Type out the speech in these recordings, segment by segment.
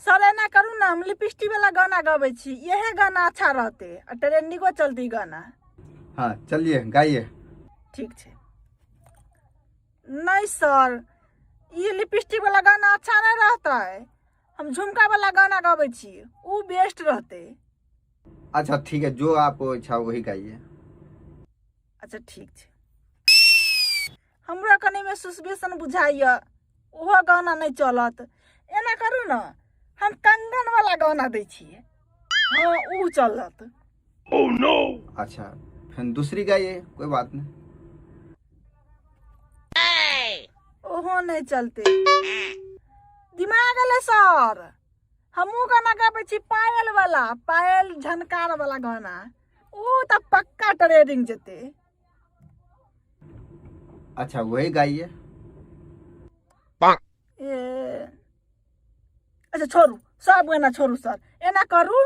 Sir एना करू ने, हम लिपस्टिक वाला गाना गबै छी, इहे गाना अच्छा रहते आ ट्रेंडिंगो चलती गाना। हाँ चलिए गाइए। ठीक छै। नहीं सर, ई लिपस्टिक वाला गाना अच्छा नहीं रहता है, हम झुमका वाला गाना गबै छी, ऊ बेस्ट रहते। अच्छा ठीक है, जो आपको इच्छा वही गाइए। अच्छा ठीक छै। हमरा कनी में सुसबेसन बुझाइया, ओहो गाना नहीं चलत। एना करू ने, हम कंगन वाला गाना दै छियै, हाँ ऊ चलत। अच्छा फिर दूसरी गाइए, कोई बात नहीं। ओहो नहीं चलते। दिमाग एलै सर, हमहूँ गाना गाबै छी पायल वाला, पायल झनकार वाला गाना, ऊ तऽ पक्का ट्रेडिंग जेतै। अच्छा वही गाइए। ए अच्छा छोड़ू सब गाना छोड़ू सर, एना करू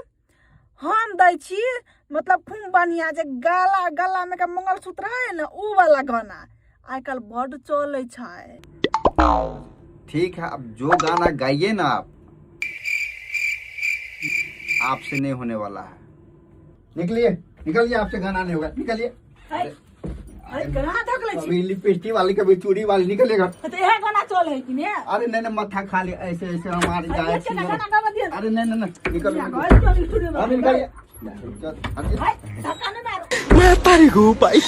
हम दै छी मतलब खूब बढ़िया जे गला गला में के मंगलसूत्र है ने ऊ वाला गाना आइ काल्हि बड्ड चलै छै। ठीक है, अब जो गाना गाइए ना आप, आपसे नहीं होने वाला है। निकलिए निकलिए, आपसे गाना नहीं होगा, निकलिए। अरे कहाँ धक लै छी? कभी लिपस्टिक वाली कभी चूड़ी वाली, निकलिएगा। तऽ इएह गाना चलै है कि ने? अरे नहीं नहीं, मत्था खा ले, ऐसे ऐसे हमारे जाए। अरे केना गाना गाबऽ दिअ? अरे नहीं नहीं नहीं, निकल घर निकल। चलू स्टूडियो में। अरे निकलिए, चल, अरे धक्का नहि मारू। मैं तारी को भाई।